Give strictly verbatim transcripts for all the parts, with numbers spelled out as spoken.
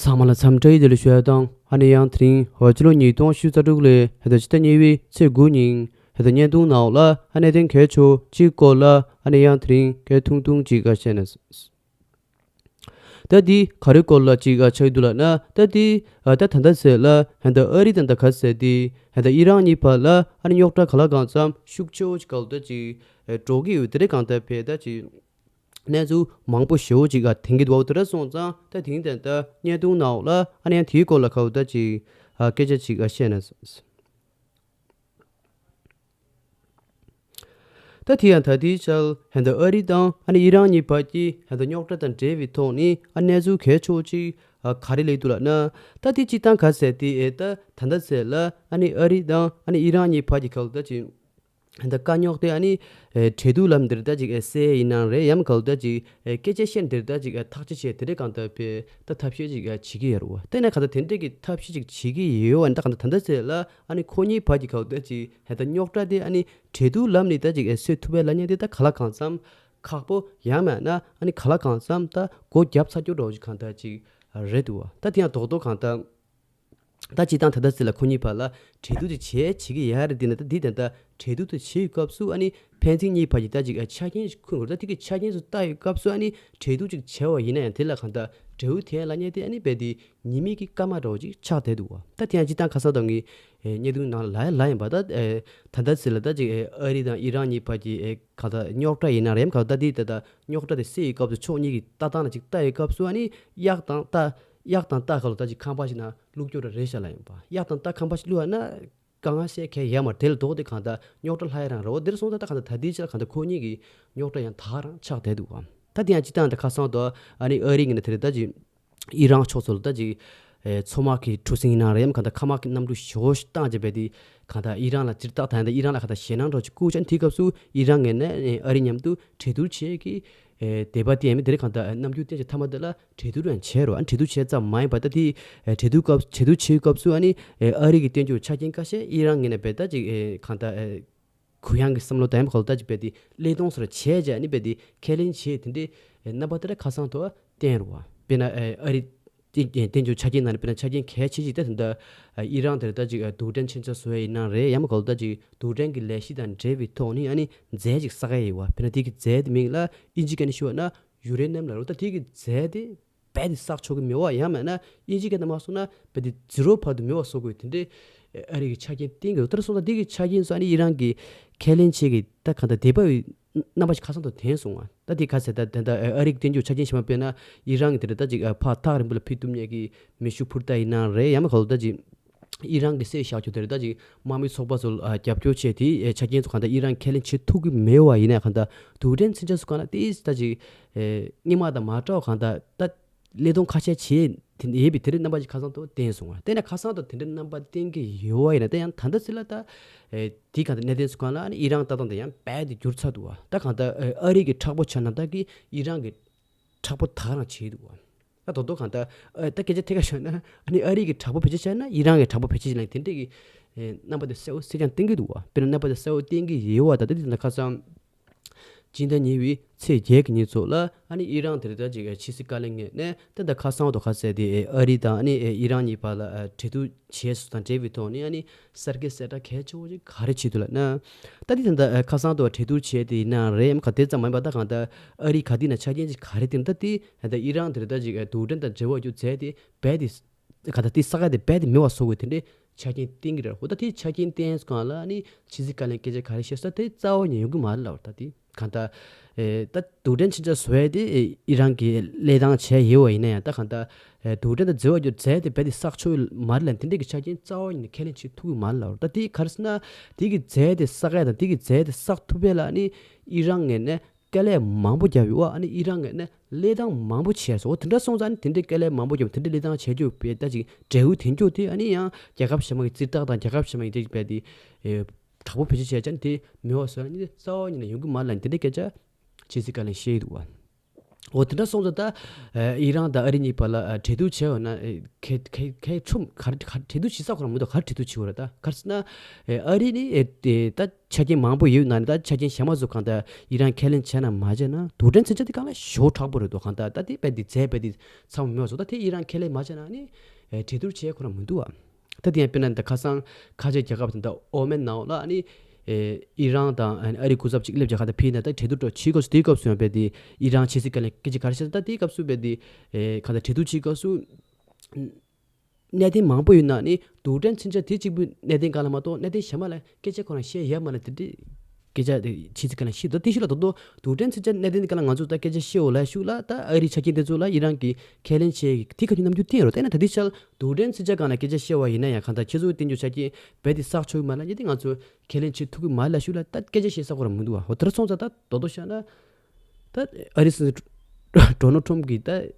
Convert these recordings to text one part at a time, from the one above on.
ཚང་མ་ལ་འཚམས་འདྲི་བདེ་ལེགས་ཞུ་ཡ་དང་། ཨ་ནི་ཡང་དེ་རིང་ཕྱི་ལོ་ཉིས་སྟོང་ཉི་ཤུ་རྩ་དྲུག་ལོའི་ཕྱི་ཟླ་གཉིས་པའི་ཚེས་དགུ་ཉིན་ཕྱི་ཟླ་བརྙན་ཐུང་ནང་ལ་ཨ་ནི་གནད་དོན་གལ་ཆེ་གཅིག་སྐོར་ལ་ཨ་ནི་ཡང་དེ་རིང་སྐད་ཐུང་ཐུང་ཅིག་བཤད་ན། ད་འདི་ག་རེ་སྐོར་ལ་ཅིག་ཆགས་འདུག་ལབ་ན། ད་འདི་ད་ད་ལྟ་ཚེ་ལ་ཧན་ད་ཨ་རི་དང་ད་ག་ཟེ་འདི་ཧན་ད་ཨི་རན་གཉིས་བར་ལ་ཨ་ནི་རྙོག་དྲ་ག་ལ་གང་འཚམ་ཤུགས་ཆེ་བོ་ཅིག་ག་ལ་ད་ཅིག་འགྲོ་གི་ཡོད། དེ་རེད། གང་ལྟར་བས་ད་ཅིག་གནས་ཚུལ་མང་པོ་ཞེ་བོ་ཅིག་ག་ཐེངས་ཀྱི་འདུག་བ། དེ་འདྲ་སོང་ཙང་ད་དེང་དེང་ད་བརྙན་ཐུང་ནང་ལ་ཨ་ནི་ཡང་དེའི་སྐོར་ལ་ག་བོ་ད་ཅིག་ཨ་སྐད་ཆ་ཅིག་ཨ་བཤད་ན། ད་དེ་ཡང་ད་དེའི་ཆར་ཧན་ད་ཨ་རི་དང་ཨ་ནི་ཨི་རན་གཉིས་བར་གྱི་ཧན་ད་རྙོག་དྲ་དང་འབྲེལ་བའི་ཐོག་ནས་ཨ་གནས་ཚུལ་གལ་ཆེ་བོ་ཅིག་ཨ་ག་རེ་སླེབས་འདུག་ལབ་ན། ད་དེ་སྤྱིར་བཏང་ག་ཟེ་དེ་ཨེ་ད་ད་ད་ཟེ་ལ་ཨ་ནི་ཨ་རི་དང་ཨ་ནི་ཨི་རན་གཉིས་བར་གྱི་ག་ལ་ད་ཅིག་ད་དཀའ་རྙོག་དེ་ཨ་ནི་ཨེ་འབྲེལ་གཏུག་ལམ་འདིར་ད་ཅིག་ཨེ་སེལ་ཡིན་ནའང་རེད། ཡང་ག་ལ་ད་ཅིག་ཨེ་སྐད་ཆ་བཤད་འདིར་ད་ཅིག་ཨེ་ཐག་གཅོད་བྱས་དེ་འདྲ་གང་ལྟར་བས་ད་ཐབས་ཤེས་ཅིག་ཨེ་བྱེད་ཀྱི་ཡོད་རེད་བ། དེ་ནས་གང་ལྟར་དེ་འདྲ་གི་ཐབས་ཤེས་ཅིག་བྱེད་ཀྱི་ཡོད་བ། ད་གང་ལྟར་ད་ད་ཟེ་ལ་ཨ་ནི་ཁོ་གཉིས་བར་གྱི་ག་ལ་ད་ཅིག་ཨེ་ད་རྙོག་དྲ་དེ་ཨ་ནི་འབྲེལ་གཏུག་ལམ་ནས་ད་ཅིག་ཨེ་སེལ་ཐུབ་པའི་ལབ་མཁན་དེ་ད་ག་ལ་གང་འཚམ་ཁག་པོ། ཡང་མིན་ན་ཨ་ནི་ག་ལ་གང་འཚམ་ད་སྒོ་བརྒྱབ་ཚར་རྒྱུ་འདྲ་བོ་ཅིག་གང་ལྟར་ཅིག་རེད་འདུག་བ། ད་དེ་ཡང་རྡོག་རྡོག་གང་ལྟར་ད་སྤྱིར་བཏང་ད་ད་ཟེ་ལ་ཁོ་གཉིས་བར་ལ་འབྲེལ་གཏུག་ཅིག་བྱས་བྱེད་ཀྱི་ཡོད་རེད། དེ་ན་ད་འདི་ད་ལྟ་འབྲེལ་གཏུག་དེ་བྱེད་ཡོད་སྐབས་སུ་ཨ་ནི་ཕན་ཚུན་གཉིས་བར་གྱི་ད་ཅིག་ཨ་ཆ་རྐྱེན་ཞིག་ཁུར་དགོས་རེད། ད་དེ་གི་ཆ་རྐྱེན་ཚོ་ལྟ་ཡོད་སྐབས་སུ་ཨ་ནི་འབྲེལ་གཏུག་ཅིག་བྱས་པ་ཡིན་ན་ཡང་དེ་ལ་གང་ལྟར་འབྲས་བུ་དེ་ལ་ཉེ་དེ་ཨ་ནི་རྦད་དེ་ཉེས་དམིགས་ཀྱི་སྐར་མ་འདྲ་བོ་ཅིག་ཆགས་བསྡད་འདུག་བ། ད་དེ་ཡང་སྤྱིར་བཏང་ཁ་སང་དང་གི་ཨེ་བརྙན་ཐུང་ནང་ལ་ལབ་ཡ་ལབ་ཡིན་པ། ད་ཨེ་ད་ལྟ་ཟེ་ལ་ད་ཅིག་ཨེ་ཨ་རི་དང་ཨི་རན་གཉིས་བར་གྱི་ཨེ་གང་ལྟར་རྙོག་དྲ་ཡིན་ན་རེད། གང་ལྟར་དེ་ད་ལྟ་རྙོག་དྲ་དེ་སེལ་ཡོད་སྐབས་སུ་ཕྱོགས་གཉིས་ཀྱི་ལྟ་སྟངས་ལ་ཅིག་ལྟ་ཡོད་སྐབས་སུ་ཨ་ནི་གཡག་དང་རྟ་གཡག་དང་རྟ་ག་ལ་ད་ཅིག་ཁང་པ་ཞིག་ནང་བླུགས་རྒྱུ་འདྲ་རེད་ཤག་ལབ་ཡིན་པ། གཡག་དང་རྟ་ཁང་པ་ཞིག་བླུགས་ཡ་ན་དཀའ་ངལ་སེལ་མཁན་ཡོད་མ་རེད། དེ་ལ་ལྡོག་སྟེ་གང་ལྟར་རྙོག་དྲ་ལྷག་ཡ་རང་རེད་བ། དེར་སོང་ཙང་ད་གང་ལྟར་ད་ལྟའི་ཆར་གང་ལྟར་ཁོ་གཉིས་ཀྱི་རྙོག་དྲ་ཡང་དག་རང་ཆགས་བསྡད་འདུག་བ། ད་དེ་ཡང་སྤྱིར་བཏང་ད་ཁ་སང་དུ་ཨ་ནི་ཨ་རི་ངོས་ནས་དེ་རེད་ད་ཅིག་ཨི་རན་ཕྱོགས་ཚོ་ལ་ད་ཅིག་ཨེ་མཚོ་དམག་གི་གྲུ་གཟིངས་ཡིན་ན་རེད། ཡང་གང་ལྟར་མཁའ་དམག་གི་གནམ་གྲུ་ཞེ་པོ་ཞིག་བཏང་བྱས་པས་དེ་གང་ལྟར་ཨི་རན་ལ་ཇུས་གཏོགས་དང་ཨི་རན་ལ་གང་ལྟར་ཞེད་སྣང་འདྲ་བོ་ཅིག་བསྐུལ་བྱས། དེའི་སྐབས་སུ་ཨི་རན་ངོས་ནས་ཨ་རི་མཉམ་དུ་འབྲེལ་གཏུག་བྱེད་ཀྱི་ཨེ་དད་པ་བསྟན་ཡ་མེད། དེ་རིང་གང་ལྟར་རྣམ་འགྱུར་བསྟན་བྱས་མཐའ་མ་དེ་ལ་འབྲེལ་གཏུག་རང་བྱས་རོགས། ཨ་འབྲེལ་གཏུག་བྱས་ཙམ་མ་ཡིན་པ་ད་དེ་ཨེ་འབྲེལ་གཏུག་སྐབས་འབྲེལ་གཏུག་བྱེད་སྐབས་སུ་ཨ་ནི་ཨེ་ཨ་རི་གིས་བསྟན་རྒྱུ་ཆ་རྐྱེན་ཁ་ཤས་ཨི་རན་ངོས་ནས་རྦད་ད་ཅིག་ཨེ་གང་ལྟར་ཨེ་གུ་ཡངས་ཀྱི་བསམ་བློ་དང་ཡང་གང་ལ་ད་ཅིག་རྦད་དེ་བློས་གཏོང་སོགས་བྱས་བྱས་ཨ་ནི་རྦད་དེ་ཁས་ལེན་བྱས། དེ་འདྲའི་ཨེ་རྣམ་པ་དེ་འདྲ་ཁ་སང་དུ་བསྟན་རོགས། དཔེར་ན་ཨེ་ཨ་རི་བསྟན་བསྟན་རྒྱུ་ཆ་རྐྱེན་ནང་ནས་དཔེར་ན་ཆ་རྐྱེན་གལ་ཆེ་ཅིག་ད་དེ་འདྲ་ཨེ་ཨི་རན་དེར་ད་ཅིག་ཨེ་རྡུལ་ཕྲན་མཚོན་ཆ་བཟོ་ཡ་ཡིན་ན་རེད། ཡང་མིན་གང་ལ་ད་ཅིག་རྡུལ་ཕྲན་གྱི་ལས་གཞི་དང་འབྲེལ་བའི་ཐོག་ནས་ཨ་ནི་རྫས་ཅིག་བསགས་ཡ་ཡོད་བ། དཔེར་ན་དེ་གི་རྫས་དེ་མིང་ལ་ཨིན་ཇི་སྐད་ནས་ཞུ་བ་ན་ཡུ་རེ་ནམ་ལབ་རོགས། ད་དེ་གི་རྫས་དེ་རྦད་དེ་བསགས་ཆོག་གི་མེད་བ། ཡང་མིན་ན་ཨིན་ཇི་སྐད་ནང་མ་སོང་ན་རྦད་དེ་ཛི་རོ་བར་དུ་མེད་པ་བཟོ་དགོས། དེ་འདྲའི་ཨ་རི་གི་ཆ་རྐྱེན་བསྟན་གྱི་ཡོད། དེར་སོང་ཙང་དེ་གི་ཆ་རྐྱེན་ཚོ་ཨ་ནི་ཨི་རན་གྱི་ཁས་ལེན་བྱེད་ཀྱི་ད་གང་ལྟར་དད་པ་ཡི་རྣམ་པ་ཞིག་ཁ་སང་དུ་ཐོན་སོང་བ། ད་དེ་ག་ཟེར་ད་དེ་འདྲ་ཨ་རི་གི་བསྟན་རྒྱུ་ཆ་རྐྱེན་ཞིག་མ་དཔེར་ན་ཨི་རན་གྱི་དེ་འདྲ་ད་ཅིག་ཕར་ཐག་རིང་པོ་ལ་ཕུད་ཐུབ་མཁན་གྱི་མེ་ཤུགས་འཕུར་མདའ་ཡིན་ན་རེད། ཡང་མིན་གང་ལ་ད་ཅིག་ཨི་རན་གྱི་བསད་བཞག་རྒྱུ་དེ་རེད། ད་ཅིག་དམག་མི་ཚོགས་པ་ཚོ་ལ་རྒྱབ་སྐྱོར་བྱས་དེ་ཆ་རྐྱེན་ཚོ་གང་ལྟར་ཨི་རན་ཁས་ལེན་བྱེད་ཐུབ་ཀྱི་མེད་པ་ཡིན་ན་གང་ལྟར་རྡུལ་ཕྲན་མཚོན་ཆ་ཚོ་གང་ལ་ཏིས་ད་ཅིག་སྔོན་མ་དང་མ་འདྲ་བ་གང་ལྟར་ད་བློས་གཏོང་ཁ་ཤས་བྱས་དེ་ཡོད་པའི་དེ་འདྲའི་རྣམ་པ་ཅིག་ཁ་སང་དུ་བསྟན་སོང་བ། དེ་ནས་ཁ་སང་དུ་དེ་འདྲའི་རྣམ་པ་བསྟན་གྱི་ཡོད་པ་ཡིན་ན་ད་ཡང་ད་ལྟ་ཚེ་ལ་ད་དེ་གང་ལྟར་གནད་དོན་ཚོ་གང་ལ་ཨ་ནི་ཨི་རན་ལྟ་སྟངས་དེ་ཡང་རྦད་དེ་འགྱུར་ཚར་འདུག་བ། ད་གང་ལྟར་ཨ་རི་གི་མཁྲེགས་པོ་ཆགས་ན་ད་གི་ཨི་རན་གི་མཁྲེགས་པོ་དག་རང་བྱས་འདུག་བ། ད་དོ་དོ་གང་ལྟར་ཨ་ད་སྐད་ཆ་ཐད་ཀར་བཤད་ན་ཨ་ནི་ཨ་རི་གི་མཁྲེགས་པོ་ཕལ་ཆེར་བཤད་ན་ཨི་རན་གི་མཁྲེགས་པོ་ཕལ་ཆེར་ལ་དེ་འདྲས་ཀྱི་ཨེ་རྣམ་པ་དེ་གསལ་པོ་གསལ་རྐྱང་བསྟན་གྱི་འདུག་བ། དཔེར་ན་རྣམ་པ་དེ་གསལ་པོ་བསྟན་གྱི་ཡོད་བ། ད་དེ་དེ་ན་ཁ་སང་སྤྱི་ཟླ་གཉིས་པའི་ཚེས་བརྒྱད་ཀྱི་ཉིན་ཚོ་ལ་ཨ་ནི་ཨི་རན་དེ་རེད་ད་ཅིག་ཨེ་ཕྱི་སྲིད་བཀའ་བློན་ངོས་ནས་ད་ད་ཁ་སང་དོ་ཁ་གསལ་དེ་ཨེ་ཨ་རི་དང་ཨ་ནི་ཨེ་ཨི་རན་གཉིས་བར་ལ་ཨེ་འབྲེལ་གཏུག་བྱས་སོང་དང་འབྲེལ་བའི་ཐོག་ནས་ཨ་ནི་གསར་བརྗེ་གསལ་བསྒྲགས་གལ་ཆེ་བོ་ཅིག་ག་རེ་བྱེད་འདུག་ལབ་ན། ད་དེ་ད་ལྟ་ཁ་སང་དུ་འབྲེལ་གཏུག་བྱས་དེ་ཡིན་ན་རེད། ཡང་ག་དེ་ཙམ་མ་ཡིན་པ་ད་གང་ལྟར་ཨ་རི་ག་དེ་ན་ཆ་རྐྱེན་ཅིག་ག་རེ་བསྟན། ད་དེ་ད་ལྟ་ཨི་རན་དེ་རེད་ད་ཅིག་རྡུལ་ཕྲན་དང་འབྲེལ་བ་རྒྱུ་རྫས་དེ་རྦད་དེ་ག་ད་དེ་བསགས་ཡ་དེ་རྦད་དེ་མེད་པ་བཟོ་དགོས་དེ་འདྲའི་ཆ་རྐྱེན་བསྟན་གྱི་རེད། འོ་ད་དེ་ཆ་རྐྱེན་བསྟན་སྒང་ལ་ནི་ཕྱི་སྲིད་བཀའ་བློན་སྐད་ཆ་ག་རེ་བཤད་ས་དེ་རྩ་བ་ཉིད་ཡོང་གི་མ་རེད་ལབ། ད་དེ་གང་ལྟར་ཨེ་ད་རྡུལ་ཕྲན་མཚོན་ཆ་བཟོ་ཡ་དེ་ཨེ་ཨི་རན་གྱིས་ལས་སྟངས་བྱས་ཡོད་པ་ཡིན་ན་ཡང་ད་གང་ལྟར་ཨེ་རྡུལ་ཕྲན་དང་འབྲེལ་བ་རྒྱུ་རྫས་དེ་རྦད་དེ་བསགས་ཆོག་གི་མ་རེད་ལབ། དེ་འདྲའི་གི་ཆ་རྐྱེན་རྩ་བ་ཉིད་ནས་ཁས་ལེན་བྱེད་ཐུབ་ཀྱི་མ་རེད་ལབ། ད་དེ་ག་རེ་ཟེར་ན་དེ་གི་རྫས་དེ་བསགས་ཡ་དང་དེ་གི་རྫས་དེ་བསགས་ཐུབ་པ་ལ་ནི་ཨི་རན་ངོས་ནས་དཀའ་ལས་མང་པོ་བརྒྱབ་ཡོད་པ། ཨ་ནི་ཨི་རན་ངོས་ནས་ལས་སྟངས་མང་པོ་བྱས་སོང་། འོ་དེ་འདྲ་སོང་ཙང་ཨ་ནི་དེ་འདྲའི་དཀའ་ལས་མང་པོ་བརྒྱབ་དེ་འདྲའི་ལས་སྟངས་བྱས་རྒྱུ་བས་ད་ཅིག་འབྲས་བུ་ཐོན་རྒྱུ་དེ་ཨ་ནི་ཡང་རྒྱལ་ཁབ་གཞན་པ་གི་རྩིས་རྟགས་དང་རྒྱལ་ཁབ་གཞན་པ་ཡིན་དེ་བས་དེ་ཨེ་དྲག་པོ་བེད་སྤྱོད་བྱས་ཙང་དེ་མེད་པ་བཟོ་ཡ་ནི་རྩ་བ་ཉིད་ནས་ཡོང་གི་མ་རེད་ལབ་དེ་འདྲའི་སྐད་ཆ་ཕྱི་སྲིད་བཀའ་བློན་བཤད་ཀྱི་འདུག་བ། འོ་དེ་འདྲ་སོང་ཙང་ད་ཨི་རན་དང་ཨ་རི་གཉིས་བར་ལ་གྲོས་བསྡུར་བྱས་ཡོད་ན་གལ་གལ་གལ་ཆུམ་ག་རེ་ག་གྲོས་བསྡུར་བྱེད་ས་ཁོ་རང་མི་འདུག་ག་རེ་གྲོས་བསྡུར་བྱེད་འོ་ར། ད་ག་རེ་ཟེར་ན་ཨ་རི་ནི་ད་ཆ་རྐྱེན་མང་པོ་ཡོད་ན་ནི་ད་ཆ་རྐྱེན་གཞན་མ་ཚོ་གང་ལྟར་ཨི་རན་ཁས་ལེན་བྱས་ན་མ་བྱས་ན་རྡུལ་ཕྲན་མཚོན་ཆ་དེ་གང་ལ་ཞོ་དྲག་པོ་རེད་འདུག་གང་ལྟར་ད་དེ་བས་དེ་རྫས་བས་དེ་ཚང་མ་མེད་པ་བཟོ་ད་དེ་ཨི་རན་ཁས་ལེན་མ་བྱས་ན་ནི་གྲོས་བསྡུར་བྱེད་ཁོ་རང་མི་འདུག་ཨ། ད་དེ་ཡང་དཔེར་ན་འདི་ཁ་སང་ཁ་ཆེ་རྒྱལ་ཁབ་དེ་འདྲ་ཨོ་མན་ནང་ལ་ཨ་ནི་ཨི་རན་དང་ཨ་རི་སྐུ་ཚབ་ཅིག་སླེབས་བྱ་ག་ད་ཕེབས་ན་ད་གྲོས་བསྡུར་འགྲོ་བྱེད་དགོས་སུ་དེའི་སྐབས་སུ་ཡང་དཔེ་དེ་ཨི་རན་ཆེ་སྲིད་བཀའ་བློན་སྐད་ཆ་ག་རེ་བཤད་ད་དེའི་སྐབས་སུ་དཔེ་དེ་ག་ད་གྲོས་བསྡུར་བྱེད་སྐབས་སུ་གནད་དོན་མང་པོ་ཡོད་ན་ནི་རྡུལ་ཕྲན་མཚོན་ཆ་དེ་གཅིག་པུའི་གནད་དོན་སྒང་ལ་མ་གཏོགས་གནད་དོན་གཞན་མ་ལ་སྐད་ཆ་ཁོ་རང་བཤད་ཡ་མ་ལ་དེ་འདྲའི་སྐད་ཆ་དེ་ཆེ་སྲིད་བཀའ་བློན་ཤི་ད་དེ་ཤུ་ལ་དོ་དོ་རྡུལ་ཕྲན་མཚོན་ཆ་གནད་དོན་སྒང་ལ་ང་ཚོ་ད་སྐད་ཆ་བཤད་འོ་ལ་ཤུ་ལ་ད་ཨ་རི་ཆ་རྐྱེན་དེ་ཚོ་ལ་ཨི་རན་གྱི་ཁས་ལེན་བྱེད་དེ་ཁ་ཉིན་ནམ་རྒྱུན་བསྟན་རོ་བསྟན་ན་ད་དེ་ཤ་ལ། རྡུལ་ཕྲན་མཚོན་ཆ་སྒང་ལ་སྐད་ཆ་བཤད་པ་ཡིན་ན་ཡང་གང་ལྟར་ཁྱེད་ཚོའི་བསྟན་རྒྱུ་ཆ་རྐྱེན་རྦད་དེ་བསགས་ཆོག་གི་མ་ལ་ཉེ་དེ་ང་ཚོ་ཁས་ལེན་བྱེད་ཐུབ་ཀྱི་མ་ལ་ཤུ་ལ་ད་སྐད་ཆ་བཤད་ས་ཁོ་ར་མི་འདུག་བ། འོ་དེར་སོང་ཙང་ད་རྡོག་རྡོག་བཤད་ན་ད་ཨ་རི་སྲིད་འཛིན་ཌོ་ནལ་ཊམ་གྱི་ད་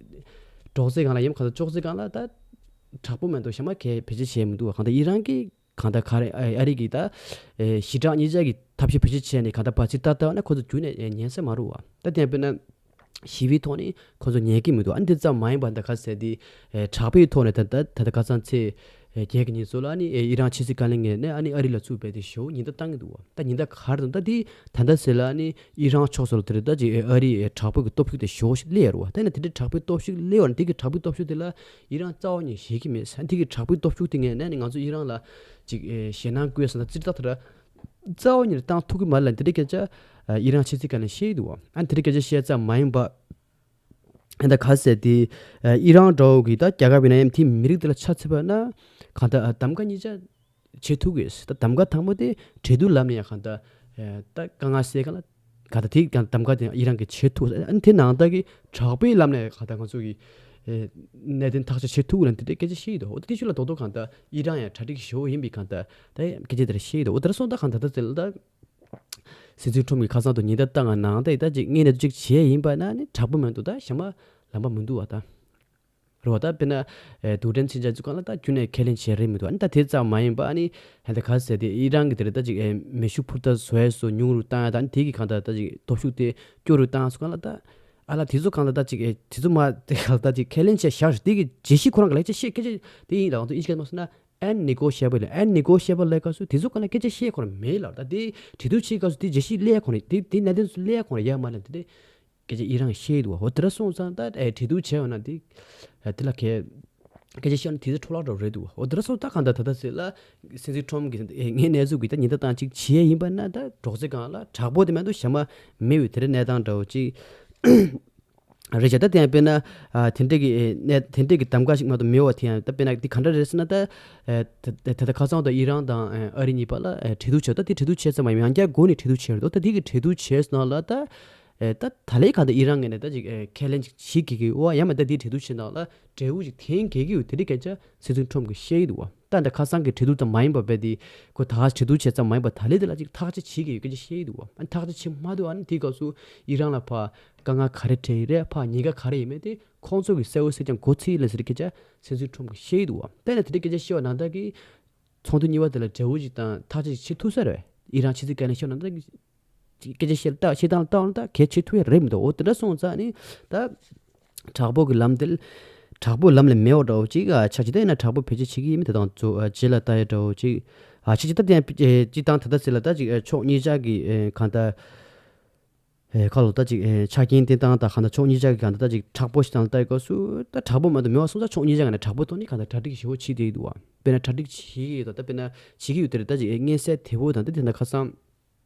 གྲོགས་ཚེ་སྒང་ལ་ཡིན་གང་ལྟར་ཅོག་ཙེ་སྒང་ལ་ད་དྲག་པོ་མེད་འདུག་ཞེ་མ་གས་བེད་སྤྱོད་བྱས་མི་འདུག་བ། གང་ལྟར་ཨི་རན་གྱི་གང་ལྟར་ག་རེ་ཨ་རི་གི་ད་ཞི་དྲག་གཉིས་ཆར་གྱི་ཐབས་ཤེས་བེད་སྤྱོད་བྱས་ནས་གང་ལྟར་བར་ཆད་ལྟ་ལྟ་བ་ན་ཁོ་ཚོ་རྒྱུན་ནས་ཉན་ས་མ་རུང་བ། ད་དེ་ཡང་དཔེར་ན། ཞི་བའི་ཐོག་ནས་ཁོ་ཚོ་ཉན་གྱི་མི་འདུག་ཨ་འདི་ཙམ་མ་ཡིན་པ་འདི་ག་ཟེར་དེ་ཨེ་དྲག་པོའི་ཐོག་ནས་ད་ད་ད་ད་ཁ་སང་ཚེས་ཨེ་བརྒྱད་ཀྱི་ཉིན་ཚོ་ལ་ཨ་ནི་ཨེ་ཨི་རན་ཕྱི་སྲིད་བཀའ་བློན་ངོས་ནས་ཨ་ནི་ཨ་རི་ལ་ཚུར་ཕེབས་ཏེ་ཞོ་ཉིན་ད་བཏང་གི་འདུག་ད་ཉིན་ད་ག་རེ་འདུག་ད་དེ་ད་ལྟ་ཟེར་ལ་ཨ་ནི་ཨི་རན་ཕྱོགས་སུ་ལ་དེ་རེད་ད་ཅིག་ཨེ་ཨ་རི་ཨེ་དྲག་པོ་གི་སྟོབས་ཤུགས་དེ་ཞོ་སླེབས་ཡོད་རེད་བ། ད་ནི་དེ་འདྲའི་དྲག་པོའི་སྟོབས་ཤུགས་སླེབས་ཡོད་ན་དེ་གི་དྲག་པོའི་སྟོབས་ཤུགས་དེ་ལ་ཨི་རན་རྩ་བ་ཉིད་ཞེད་ཀྱི་མེད་ས་དེ་གི་དྲག་པོའི་སྟོབས་ཤུགས་དེ་ངོས་ནས་ནི་ང་ཚོ་ཨི་རན་ལ་ཅིག་ཨེ་ཞེད་སྣང་བསྐུལ་ས་ད་ཙི་ཏག་ད་ར། རྩ་བ་ཉིད་ནས་བཏང་ཐུབ་ཀྱི་མ་རེད་ལ་འདི་འདྲའི་སྐད་ཆ་ཨ་ཨི་རན་ཕྱི་སྲིད་བཀའ་བློན་བཤད་ཀྱི་འདུག་བ། ཨ་འདི་འདྲའི་སྐད་ཆ་བཤད་ཙམ་མ་ཡིན་པ། ཨ་ད་ག་ཟེར་དེ་ཨ་ཨི་རན་འདྲ་བོ་གི་ད་རྒྱལ་ཁབ་ཡིན་ན་ཡང་དེ་མི་རིགས་དེ་ལ་ཆ་མཚོན་པ་ན་གང་ལྟར་ཨ་གདམ་ག་གཉིས་ཆ་བྱེད་ཐུབ་ཀྱི་ད་གདམ་ག་དང་པོ་དེ་གྲོས་བསྡུར་ལམ་ནས་ཡང་གང་ལྟར་ཨ་ད་དཀའ་ངལ་སེལ་ག་ལ་གང་ལྟར་དེ་གང་གདམ་ག་དེ་ཨི་རན་གྱིས་བྱེད་ཐུབ་ཨ་དེ་ནང་ལྟར་གྱི་དྲག་པོའི་ལམ་ནས་གང་ལྟར་ང་ཚོ་གི་ཨ་གནད་དོན་ཐག་གཅོད་བྱེད་ཐུབ་ཀྱི་ལ་འདི་འདྲའི་སྐད་ཆ་བཤད་ཀྱི་འདུག་འོ་དེ་ཤུ་ལ་རྡོག་རྡོག་གང་ལྟར་ཨི་རན་ཡང་གྲ་སྒྲིག་ཞུ་ཡིན་པའི་གང་ལྟར་ད་སྐད་ཆ་དེ་འདྲ་བཤད་ཀྱི་འདུག་འོ་དེ་འདྲ་སོང་ད་གང་ལྟར་ད་དེ་ལ་ད། སྲིད་འཛིན་ཁྲོམ་གྱིས་ཁ་སང་དུ་ཉེན་བརྡ་བཏང་བ་ནང་ད་ད་ཅིག་ངས་ནས་ཅིག་བྱས་ཡིན་པ་ན་ནི་དྲག་པོ་མི་འདུག་ད་ཞེ་མ་ལམ་པ་མི་འདུག་བ་ད། རེད་བ་ད་དཔེར་ན་ཨེ་རྡུལ་ཕྲན་མཚོན་ཆ་ཚུགས་གང་ལ་ད་ཁྱོན་ནས་ཁས་ལེན་བྱས་རེད་མི་འདུག་ཨ་ནི་ད་དེ་ཙམ་མ་ཡིན་པ་ཨ་ནི་ཧན་ད་ག་ཟེར་དེ་ཨི་རན་གྱི་དེ་རེད་ད་ཅིག་ཨེ་མེ་ཤུགས་འཕུར་མདའ་བཟོ་ཡས་སུ་ཉུང་རུ་བཏང་ཡ་ད་ནི་དེ་གི་གང་ད་ད་ཅིག་སྟོབས་ཤུགས་དེ་སྐྱོ་རུ་བཏང་ཚུགས་གང་ལ་ད་ཨ་ལ་དེ་ཚོ་གང་ལ་ད་ཅིག་ཨེ་དེ་ཚོ་མ་དེ་གང་ལ་ད་ཅིག་ཁས་ལེན་བྱས་བཞག་རེད་དེ་གི་རྗེས་ཤུལ་ཁོ་རང་གི་ལས་ཅིག་བཤད་སྐད་ཆ་དེ་ཡིན་ལ་ང་ཚོ་ཨིན་ཇི་སྐད་མ་སོང་ན། unnegotiable unnegotiable ལས་ཀ་སུ་དེ་ཚོ་ག་ན་སྐད་ཆ་བཤད་ཁོ་རང་མེད་ལ་ད་དེ་གྲོས་བསྡུར་བྱེད་སྐབས་སུ་དེ་རྗེས་ཤུལ་སླེབས་ཁོ་རང་དེ་དེ་གནད་དོན་སུ་སླེབས་ཁོ་རང་ཡ་མ་ལ་དེ་དེ་སྐད་ཆ་ཨི་རང་བཤད་འདུག་འོ་དེ་འདྲ་སོང་ཙང་ད་ཨེ་གྲོས་བསྡུར་བྱས་ཡོད་ན་དེ་དེ་ལ་གས་སྐད་ཆ་བཤད་ན་དེ་ཚོ་འཕྲོ་བརླག་འགྲོ་རེད་འདུག་འོ་དེ་འདྲ་སོང་ད་གང་ད་ད་ད་ཟེར་ལ་སྲིད་འཛིན་ཁྲོམ་གྱི་ངའི་གནས་ཚུལ་གྱི་ད་ཉིན་ད་དང་ཅིག་བྱས་ཡིན་པ་ན་ད་གྲོགས་ཚེ་གང་ལ་དྲག་པོ་དེ་མ་གཏོགས་ཞེ་མ་མེད་པའི་དེ་འདྲ་གནས་སྟངས་འདྲ་བོ་ཅིག་རེད་བྱ་ད་དེ་ཡང་དཔེར་ན་ཨ་དེ་འདྲས་ཀྱི་ཨེ་གནས་དེ་འདྲས་ཀྱི་གདམ་ག་ཞིག་མ་གཏོགས་མེད་པ་དེ་ཡང་ད་དཔེར་ན་འདི་ག་འདྲ་རེད་ཟེར་ན་ད་ཨེ་ད་ད་ད་ཁ་སང་ད་ཨི་རན་དང་ཨེ་ཨ་རི་གཉིས་བར་ལ་ཨེ་གྲོས་བསྡུར་བྱས་ད་དེ་གྲོས་བསྡུར་བྱས་ཙམ་མ་ཡིན་ཡང་བསྐྱར་སྒོ་ནས་གྲོས་བསྡུར་བྱས་རེད་དོ། ད་དེ་གི་གྲོས་བསྡུར་བྱས་ནང་ལ་ད་ཨེ་ད་ད་ལའི་ག་ད་ཨི་རན་ངོས་ནས་ད་ཅིག་ཨེ་ཁས་ལེན་ཅིག་བྱེད་དགོས་ཀྱི་ཡོད་ཡང་མ་ད་དེ་གྲོས་བསྡུར་བྱས་ནང་ལ་འབྲས་བུ་ཅིག་འཐེན་དགོས་ཀྱི་ཡོད་དེ་འདྲས་སྐད་ཆ་སྲིད་འཛིན་ཁྲོམ་གྱིས་བཤད་ཀྱི་འདུག་བ། ད་འདི་ཁ་སང་གི་གྲོས་བསྡུར་དང་མ་ཡིན་པ་བས་དེ་ཁོ་ད་གྲོས་བསྡུར་བྱས་ཙམ་མ་ཡིན་པ་ད་ལའི་དེ་ལ་ཅིག་ཐག་གཅོད་བྱེད་ཀྱི་ཡོད་སྐད་ཆ་བཤད་ཀྱི་འདུག་བ། ཨ་ཐག་གཅོད་བྱེད་མ་ཐུབ་ཨ་ནི་དེའི་སྐབས་སུ་ཨི་རན་ལ་ཕ་དཀའ་ངལ་ག་རེ་འཕྲད་ཡིན་རེད་ཕ་ཉེན་ཁ་ག་རེ་ཡིན་མེད་དེ་ཁོང་ཚོ་གི་གསལ་བོ་གསལ་རྐྱང་གོ་ཚིག་ལ་ཟེར་སྐད་ཆ་སྲིད་འཛིན་ཁྲོམ་གྱིས་བཤད་ཀྱི་འདུག་བ། དེ་ནས་དེ་འདྲའི་སྐད་ཆ་བཤད་པ་ནང་ལྟར་གྱི་ཚོགས་འདུ་གཉིས་པ་དེ་ལ་འབྲས་བུ་ཅིག་དང་ཐག་གཅོད་ཅིག་བྱེད་ཐུབ་ས་རེད། ཨི་རན་ཕྱི་སྲིད་བཀའ་བློན་བཤད་པ་ནང་ལྟར་གྱི་སྐད་ཆ་བཤད་ལ་བཤད་སྟངས་ལ་བལྟ་བ་ན་ད་གལ་ཆེ་ཐུབ་ཡ་རེད་མི་འདུག་འོ་དེ་འདྲ་སོང་ཙང་ནི་ད་དྲག་པོ་གི་ལམ་དེ་དྲག་པོ་ལམ་ལ་མེད་པ་འདྲ་བོ་ཅིག་ཨ་ཆགས་ཅིག་ད་ཡིན་ན་དྲག་པོ་བེད་སྤྱོད་བྱེད་ཀྱི་ཡིན་མིན་དེ་དང་ཚོ་ཨ་རྗེས་ལ་ལྟ་ཡ་འདྲ་བོ་ཅིག་ཨ་ཆགས་ཅིག་ད་དེ་ཡང་སྤྱི་བཏང་ད་ལྟ་ཟེར་ལ་ད་ཅིག་ཨ་ཕྱོགས་གཉིས་ཆ་གི་ཨ་གང་ལྟར་ཨ་ཁ་ལོ་ད་ཅིག་ཨ་ཆ་རྐྱེན་བསྟན་སྟངས་དང་གང་ལྟར་ཕྱོགས་གཉིས་ཆ་གི་གང་ལྟར་ད་ཅིག་དྲག་པོ་ཞིག་དང་ལྟ་ཡི་སྐབས་སུ་ད་དྲག་པོ་མ་གཏོགས་མེད་པ་སོང་ཙང་ཕྱོགས་གཉིས་ཆ་གི་ནས་དྲག་པོ་ཐོག་ནས་གང་ལྟར་གྲ་སྒྲིག་ཞེ་པོ་བྱེད་བསྡད་ཡི་འདུག་བ། དཔེར་ན་གྲ་སྒྲིག་བྱེད་ཀྱི་ཡོད་དང་ད་དཔེར་ན་བྱེད་ཀྱི་ཡོད་དེ་རེད་ད་ཅིག་ཨ་མངོན་གསལ་དོད་པོ་དང་ད་དེ་ན་ཁ་སང་།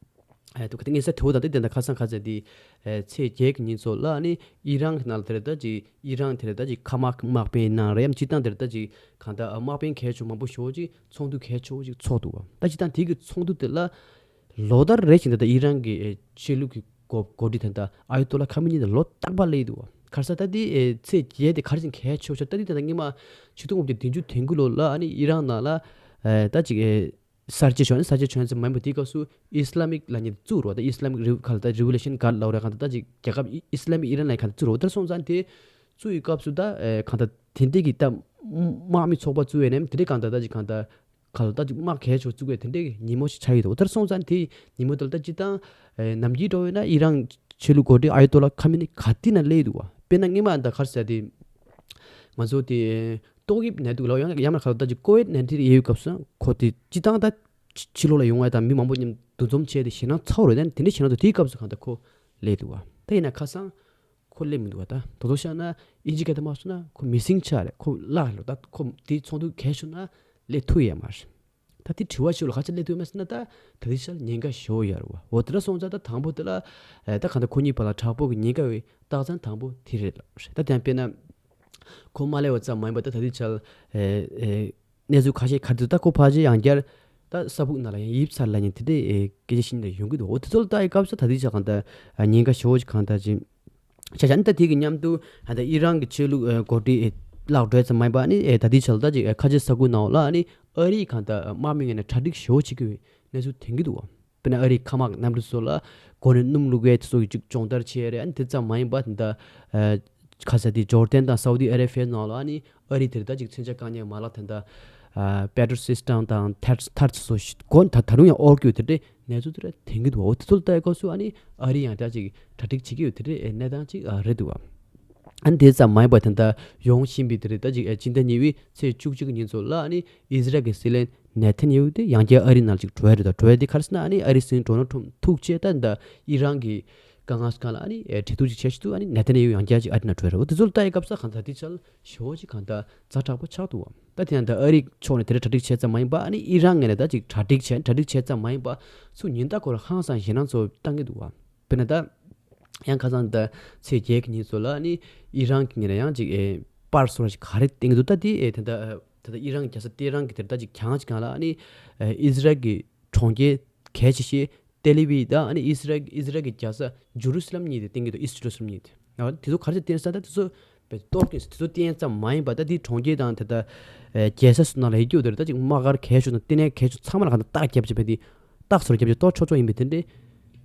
ཨེ་ཐུག་གི་དངོས་གསལ་དོད་པོ་དང་དེ་དེ་འདྲ་ཁ་སང་ཁ་ཚ་དེ་ཨེ་ཚེས་བརྒྱད་ཀྱི་ཉིན་ཚོ་ལ་ནི་ཨི་རན་གྱི་ནང་ལ་དེ་རེད་ད་ཅིག་ཨི་རན་དེ་རེད་ད་ཅིག་མཁའ་དམག་དམག་དཔོན་གནང་རེད་ཡམ་སྤྱིར་བཏང་དེ་རེད་ད་ཅིག་གང་ལྟར་དམག་དཔོན་གལ་ཆེ་མང་པོ་ཞེ་པོ་ཅིག་ཚོགས་འདུ་གལ་ཆེ་བོ་ཅིག་ཚོགས་འདུག་བ། ད་སྤྱིར་བཏང་དེ་གི་ཚོགས་འདུ་དེ་ལ་ལོ་ལྟར་རེ་བཞིན་དེ་ད་ཨི་རན་གྱི་ཨེ་ཆོས་ལུགས་ཀྱི་འགོ་འགོ་ཁྲིད་དེ་ད་ཨ་ཡོ་ཏོ་ལ་ཁ་མི་ཉིད་དེ་ལོ་རྟག་པར་སླེབས་འདུག་བ། ཁ་སང་ད་དེ་ཨེ་ཚེས་བརྒྱད་དེ་ག་རེ་བྱས་ནས་གལ་ཆེ་བོ་ཆགས་ད་དེ་ད་སྔོན་མ་ཆིག་སྟོང་དགུ་བརྒྱ་བདུན་ཅུ་དོན་དགུ་ལོ་ལ་ཨ་ནི་ཨི་རན་ནང་ལ་ཨེ་ད་ཅིག་ཨེ། གསར་བརྗེ་བྱུང་ནས་གསར་བརྗེ་བྱུང་ཚེ་མ་ཡིན་པ་དེའི་སྐབས་སུ་ཨི་སི་ལམ་མིག་ལ་ཉིད་བཙུགས་རོགས་ད་ཨི་སི་ལམ་མིག་རི་ག་ལ་ད་རི་ཝོ་ལུ་ཤན་ག་ལ་ལབ་རེད་གང་ད་ད་ཅིག་རྒྱལ་ཁབ་ཨི་སི་ལམ་མིག་ཨི་རན་ལ་གང་ད་བཙུགས་རོགས་ད་སོང་ཙང་དེ་བཙུགས་ཡི་སྐབས་སུ་ད་ཨེ་གང་ད་དེ་འདྲས་ཀྱི་ད་དམག་མི་ཚོགས་པ་བཙུགས་ཡས་ནས་དེ་འདྲས་གང་ད་ད་ཅིག་གང་ད་ག་ལ་ད་ཅིག་དམག་གལ་ཆེ་བཙུགས་ཡས་དེ་འདྲས་ཀྱི་ཉིན་མོ་ཞིག་ཆགས་ཡོད་དོ། ད་སོང་ཙང་དེ་ཉིན་མོ་དེ་ལ་ད་ཅིག་ད་ཨེ་ནམ་རྒྱུན་འགྲོ་བས་ན་ཨི་རན་ཆོས་ལུགས་འགོ་ཁྲིད་ཨ་ཡོ་ཏོ་ལ་ཁ་མི་ནི་ག་དེ་ན་སླེབས་འདུག་བ། དཔེར་ན་སྔོན་མ་ད་ག་རེ་ཟེར་དེ། ང་ཚོ་དེ་ཏོག་དབྱིབས་ནད་དུག་ལ་ཡང་ཡང་ན་ཁ་ལོ་ད་ཅིག་ཀོ་ཝིད་ནའིན་ཊིན་ཡོད་སྐབས་སུ་ཁོ་དེ་སྤྱི་བཏང་ད་ཕྱི་ཕྱི་ལོགས་ལ་ཡོང་བ་དང་མི་མང་པོ་མཉམ་འདུ་འཛོམས་བྱས་ཏེ་ཞེད་སྣང་ཚ་བོ་རེད། དེ་འདྲ་ཞེད་སྣང་དུ་དེའི་སྐབས་སུ་གང་ལྟར་ཁོ་སླེབས་འདུག་བ། ད་ཡིན་ན་ཁ་སང་ཁོ་སླེབས་མི་འདུག་བ། ད་དོ་དོ་བཤད་ན་ཨིན་ཇི་སྐད་དུ་མ་སོང་ན་ཁོ་མི་སིང་ཆགས་རེད། ཁོ་བརླག་རེད། ད་ཁོ་དེའི་ཚོགས་འདུ་གལ་ཤོར་ན་སླེབས་ཐུབ་ཡ་མ་རེད། ད་དེ་དྲི་བ་ཞིག་ལ་ག་ཚོད་སླེབས་ཐུབ་མེད་ཟེར་ན། ད་ད་ལྟའི་ཆར་ཉེན་ཁ་ཞེ་པོ་ཡོད་རེད་བ། འོ་དེ་འདྲ་སོང་ཙང་ད་དང་པོ་དེ་ལ་ཨེ་ད་གང་ལྟར་ཁོ་གཉིས་བར་ལ་དྲག་པོ་གི་ཉེན་ཁ་ཡོད་རྟགས་མཚན་དང་པོ་དེ་རེད་ལབ་རེད། ད་དེ་ཡང་དཔེར་ན་ཁོ་མ་སླེབས་པ་ཙམ་མ་ཡིན་པར་ད་ད་ལྟའི་ཆར་ཨེ་ཨེ་གནས་ཚུལ་ཁ་ཤས་ག་རེ་འདུག་ད་ཁོ་ཕལ་ཆེར་ཡང་བསྐྱར་ད་ས་ཕུག་ནང་ལ་ཡང་ཡིབ་ཚར་ལབ་མཁན་དེ་འདྲའི་ཨེ་སྐད་ཆ་ཤིག་འདྲ་ཡོང་གི་འདུག་འོ་དེ་ཚོ་ལ་ལྟ་ཡི་སྐབས་སུ་ད་ལྟའི་ཆར་གང་ལྟར་ཉེན་ཁ་ཞེ་པོ་ཅིག་གང་ལྟར་ཅིག་ཆ་བཞག་ནི་ད་དེ་གི་མཉམ་དུ་ཨ་ད་ཨི་རན་གྱི་ཆོས་ལུགས་ཨ་འགོ་ཁྲིད་ཨེ་བརླག་འགྲོ་ཙམ་མ་ཡིན་པ་ནི་ཨེ་ད་ལྟའི་ཆར་ད་ཅིག་ཨེ་ཁ་ཆེ་ས་ཁུལ་ནང་ལ་ནི་ཨ་རིའི་གང་ལྟར་དམག་མི་ངོས་ནས་གྲ་སྒྲིག་ཞེ་པོ་བྱེད་ཀྱི་ཡོད་གནས་ཚུལ་ཐོན་གྱི་འདུག་བ། དཔེར་ན་ཨ་རིའི་མཁའ་དམག་གནམ་གྲུ་སོགས་ལ་མགོ་ནས་སྣུམ་བླུགས་པའི་དེ་ཚོ་གི་ཅིག་སྦྱོང་བརྡར་བྱས་རེད། ཨ་ནི་དེ་ཙམ་མ་ཡིན་པ་ད་ལྟ་ཨེ་ཁ་ས་དེ་ཇོར་ཌན་དང་སའུ་ཏི་ཨ་རེ་བྷི་ཡའི་ནང་ལ་ནི་ཨ་རིའི་དེར་ད་ཅིག་མཚོན་ཆ་བཀག་ཉར་མ་ལག་དེ་འདྲ་ཨ་པེ་ཊྲོ་སིས་ཊམ་དང་ཐར་ཐར་ཚོ་སྒོ་ད་ད་རུང་ཡང་ཨོར་ཀྱུ་དེ་འདྲའི་གནས་ཚུལ་དེ་འདྲ་ཐོན་གྱི་འདུག་འོ་དེ་ཚོ་ལ་ལྟ་ཡི་སྐབས་སུ་ཨ་ནི་ཨ་རི་ཡང་ད་ཅིག་གྲ་སྒྲིག་བྱེད་ཀྱི་ཡོད་དེ་འདྲའི་གནས་སྟངས་ཅིག་ཨ་རེད་འདུག་བ། ཨ་ནི་དེ་ཙམ་མ་ཡིན་པ་དེ་འདྲ་ཡོང་བཞིན་པའི་དེ་རེད། ད་ཅིག་ཨ་སྤྱི་ཟླ་གཉིས་པའི་ཚེས་བཅུ་གཅིག་ཉིན་ཚོ་ལ་ཨ་ནི་ཨི་ཟི་རལ་གྱི་སྲིད་བློན་ནེ་ཐན་ཡ་ཧུ་དེ་ཡང་བསྐྱར་ཨ་རི་ནང་ལ་ཅིག་འགྲོ་ཡ་རེད། ད་འགྲོ་ཡ་དེ་ག་རེ་ཟེར་ན་ཨ་ནི་ཨ་རིའི་སྲིད་འཛིན་ཌོ་ནལ་ཊམ་ཐུག་རྗེས་ད་ད་ཨི་རན་གྱི་དཀའ་ངལ་སྒང་ལ་ཨ་ནི་ཨེ་གྲོས་བསྡུར་ཅིག་བྱེད་ཆེད་དུ་ཨ་ནི་ནེ་ཐན་ཡ་ཧུ་ཡང་བསྐྱར་ཅིག་ཨ་རི་ནང་འགྲོ་ཡ་རེད། འོ་དེ་ཚོ་ལ་ལྟ་ཡི་སྐབས་སུ་གང་ལྟར་དེ་ཆར་ཞེ་པོ་ཅིག་གང་ལྟར་ཛ་དྲག་པོ་ཆགས་འདུག་བ། ད་དེ་ཡང་ད་ཨ་རི་ཕྱོགས་ནས་དེ་འདྲ་གྲ་སྒྲིག་བྱས་ཙམ་མ་ཡིན་པ་ཨ་ནི་ཨི་རན་ངོས་ནས་ད་ཅིག་གྲ་སྒྲིག་བྱས་གྲ་སྒྲིག་བྱས་ཙམ་མ་ཡིན་པ་ཚུར་ཉིན་ལྟར་ཁོ་རང་ཧང་སང་ཞེད་སྣང་ཚོ་བཏང་གི་འདུག་བ། དཔེར་ན་ད་ཡང་ཁ་སང་ད་ཚེས་བརྒྱད་ཀྱི་ཉིན་ཚོ་ལ་ནི་ཨི་རན་གྱི་ངོས་ནས་ཡང་ཅིག་ཨེ་པར་སོ་ར་ཞིག་ག་རེ་བཏིང་གི་འདུག་ད་དེ་ཨེ་ད་ད་ད་ད་ཨི་རན་གྱི་རྒྱལ་ས་ཏེ་རན་གྱི་དེར་ད་ཅིག་གྱང་ཅིག་སྒང་ལ་ནི་ཨེ་ཨི་ཟི་རལ་གྱི་གྲོང་ཁྱེར་གལ་ཆེ་ཤོས་ཏེ་ལི་བི་དང་ཨ་ནི་ཨི་སི་རལ་ཨི་སི་རལ་གྱི་རྒྱལ་ས་ཇུ་རུ་སི་ལམ་གཉིས་དེ་བསྟན་གྱི་འདུག་ཨི་སི་ཊི་ཇུ་རུ་སི་ལམ་གཉིས་དེ། ཨ་དེ་ཚོ་ག་རེ་བྱས་བསྟན་ས་ད་དེ་ཚོ་བས་གཏོར་གྱི་དེ་ཚོ་བསྟན་ཙམ་མ་ཡིན་པ་ད་དེ་གྲོང་ཁྱེར་དང་དེ་ད་ཨེ་རྒྱལ་ས་སུ་ནང་ལ་ཡོད་རྒྱུ་དེ་རེད། ད་ཅིག་དམག་སྒར་གལ་ཤོས་དང་ལྟེ་གནས་གལ་ཤོས་ཚང་མ་ལ་ག་འདྲ་རྟགས་བརྒྱབ་བྱས་བས་དེ་རྟགས་ཚོར་བརྒྱབ་བྱས་གཏོར་ཆོག་ཆོག་ཡིན་པས་དེ་འདྲའི་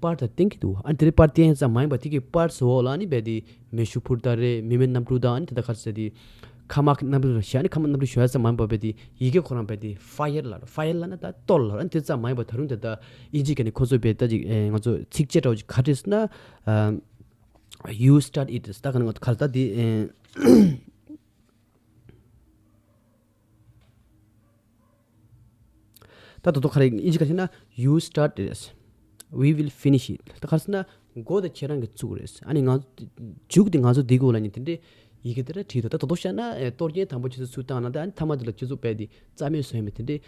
པར་ད་བསྟན་གྱི་འདུག་ཨ་དེ་རེད་པར་བསྟན་ཙམ་མ་ཡིན་པ་དེ་གི་པར་ཚོ་འོག་ལ་ཨ་ནི་བས་དེ་མེ་ཤུགས་འཕུར་མདའ་རེད། མི་མེད་གནམ་གྲུ་དང་ཨ་ནི་དེ་ད་ག་རེ་ཟེར་དེ། མཁའ་དམག་གི་གནམ་གྲུ་ལ་བཞག་ནས་མཁའ་དམག་གནམ་གྲུ་ཞོ་ཡ་ཙམ་མ་ཡིན་པ་བས་དེ་ཡི་གེ་ཁོ་རང་བས་དེ་ཕ་ཡར་ལ་ཕ་ཡར་ལ་ན་ད་གཏོར་ལ་ཨ་དེ་ཙམ་མ་ཡིན་པ་ད་རུང་དེ་ད་ཨིན་ཇི་སྐད་ནས་ཁོ་ཚོ་བས་ད་ཅིག་ཨེ་ང་ཚོ་ཚིགས་བཅད་འདྲ་བོ་ཅིག་ག་རེ་ཟེར་ན་ཨ་you start it ད་ག་ནང་ག་ལ་ད་དེ་ཨེ་ད་དོ་དོ་ག་རེ་ཨིན་ཇི་སྐད་ཟེར་ན། You start it, we will finish it. ད་ག་རེ་ཟེར་ན་འགོ་དེ་ཁྱེད་རང་གིས་བཙུགས་རེད། ཨ་ནི་ང་མཇུག་དེ་ང་ཚོ་འདི་དགོས་ལ་ནི་དེ་འདྲའི་ཡི་གེ་དེ་འདྲ་བྲིས་འདུག་ད་དོ་དོ་བཤད་ན་ཨེ་གཏོར་སྐྱོན་དང་པོ་ཁྱེད་ཚོ་ཚུར་བཏང་ན་ད་ཨ་ནི་མཐའ་མ་དེ་ལ་ཁྱེད་ཚོ་བས་དེ་རྩ་མེད་བཟོ་ཡ་མེད་དེ་འདྲའི་